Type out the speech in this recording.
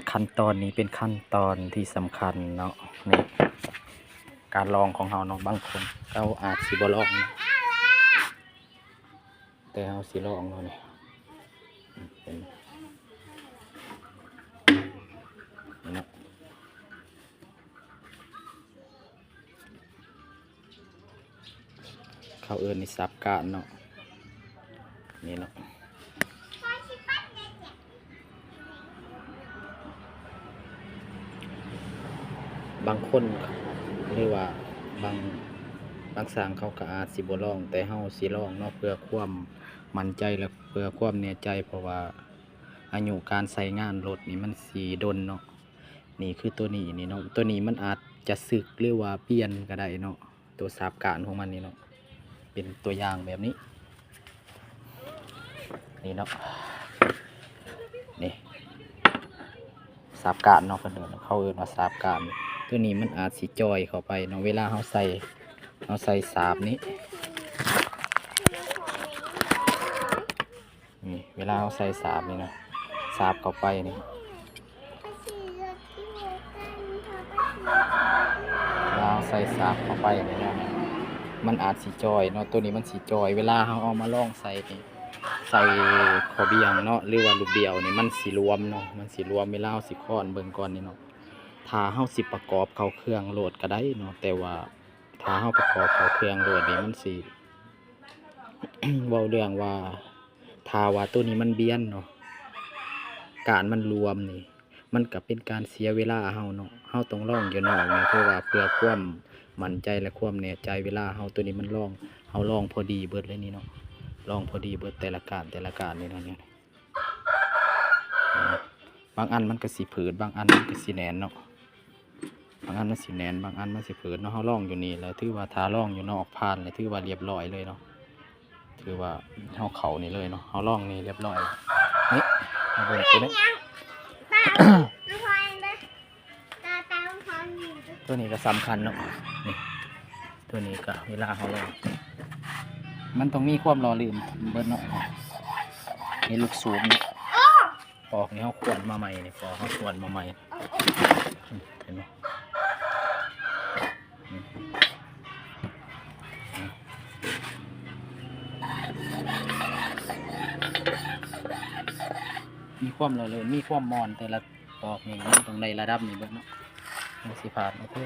ຂັ້ນຕອນນີ້ເປັນຂັ້ນຕອນທີ່ສຳຄັນເນາະ ນີ້ ການລອງຂອງເຮົາເນາະ. ບາງຄົນເຂົາອາດຊິບໍ່ລອງເນາະ ແຕ່ເຮົາຊິລອງເນາະ ນີ້ ເຫັນ ນີ້ເນາະ. ເຂົາເອີ້ນນີ້ສາບກ້ານເນາະ ນີ້ເນາະ. ບາງຄົນ ຫຼືວ່າບາງ ບາງຊ່າງເຂົາກໍອາດຊິບໍ່ລອງ ແຕ່ເຮົາຊິລອງເນາະ ເພື່ອຄວາມໝັ້ນໃຈ ແລະ ເພື່ອຄວາມແນ່ໃຈ ເພາະວ່າອາຍຸການໃຊ້ງານລົດນີ້ມັນຊິດົນເນາະ. ນີ້ຄືໂຕນີ້ນີ້ເນາະ ໂຕນີ້ມັນອາດຈະສຶກ ຫຼືວ່າປ່ຽນກໍໄດ້ເນາະ ໂຕສາບກ້ານຂອງມັນນີ້ເນາະ ເປັນຕົວຢ່າງແບບນີ້ ນີ້ເນາະ ນີ້ ສາບກ້ານເນາະ ເພິ່ນເອີ້ນ ເຂົາເອີ້ນວ່າສາບກ້ານ. ໂຕນີ້ມັນອາດຊິຈ່ອຍເຂົ້າໄປເນາະ ເວລາເຮົາໃສ່ ເຮົາໃສ່ສາບນີ້ ນີ້ ເວລາເຮົາໃສ່ສາບນີ້ນະ ສາບເຂົ້າໄປນີ້ ເວລາເຮົາໃສ່ສາບເຂົ້າໄປນີ້ນະ ມັນອາດຊິຈ່ອຍເນາະ ໂຕນີ້ມັນຊິຈ່ອຍ. ເວລາເຮົາເອົາມາລອງໃສ່ນີ້ ໃສ່ຂໍ້ບ່ຽງເນາະ ຫຼືວ່າລູກດ່ຽວນີ້ ມັນຊິລວມເນາະ ມັນຊິລວມ. ເວລາເຮົາຊິຄ້ອນເບິ່ງກ່ອນນີ້ເນາະ ຖ້າເຮົາຊິປະກອບເຂົ້າເຄື່ອງໂລດກໍໄດ້ເນາະ ແຕ່ວ່າ ຖ້າເຮົາປະກອບເຂົ້າເຄື່ອງໂລດນີ້ ມັນຊິ ເວົ້າເລື່ອງວ່າ ຖ້າວ່າໂຕນີ້ມັນບຽນເນາະ ກ້ານມັນລວມນີ້ ມັນກະເປັນການເສຍເວລາເຮົາເນາະ. ເຮົາຕ້ອງລອງຢູ່ນອກນີ້ ເພາະວ່າເພື່ອຄວາມໝັ້ນໃຈ ແລະ ຄວາມແນ່ໃຈ. ເວລາເຮົາໂຕນີ້ມັນລອງ ເຮົາລອງພໍດີເບິດເລີຍນີ້ເນາະ ລອງພໍດີເບິດແຕ່ລະກ້ານ ແຕ່ລະກ້ານນີ້ເນາະ. ບາງອັນມັນກະຊິຜືດ ບາງອັນມັນກະຊິແໜ້ນເນາະ ບາງອັນມັນຊິແໜ້ນ ບາງອັນມັນຊິຜືດເນາະ. ເຮົາລອງຢູ່ນີ້ແຫຼະ ຖືວ່າຖ້າລອງຢູ່ນອກຜ່ານແລ້ວ ຖືວ່າລຽບຮ້ອຍເລີຍເນາະ ຖືວ່າເຮົາເຂົ້ານີ້ເລີຍເນາະ. ເຮົາລອງນີ້ລຽບຮ້ອຍ ນີ້ ມາເບິ່ງໂຕນີ້ ໂຕນີ້ກະສຳຄັນເນາະ ນີ້ ໂຕນີ້ກະເວລາເຮົາລອງ ມັນຕ້ອງມີຄວາມຫຼໍ່ລືມເບິດເນາະ. ນີ້ລູກສູບນີ້ ປອກນີ້ເຮົາຂວນມາໃໝ່ນີ້ ປອກເຮົາຂວນມາໃໝ່ ເຫັນບໍ່? ມີຄວາມຫຼໍ່ລື່ນ ມີຄວາມມ່ອນ ແຕ່ລະປອກນີ້ມັນຕ້ອງໄດ້ລະດັບນີ້ເບິດເນາະ ມັນຊິຜ່ານ. ໂອເຄ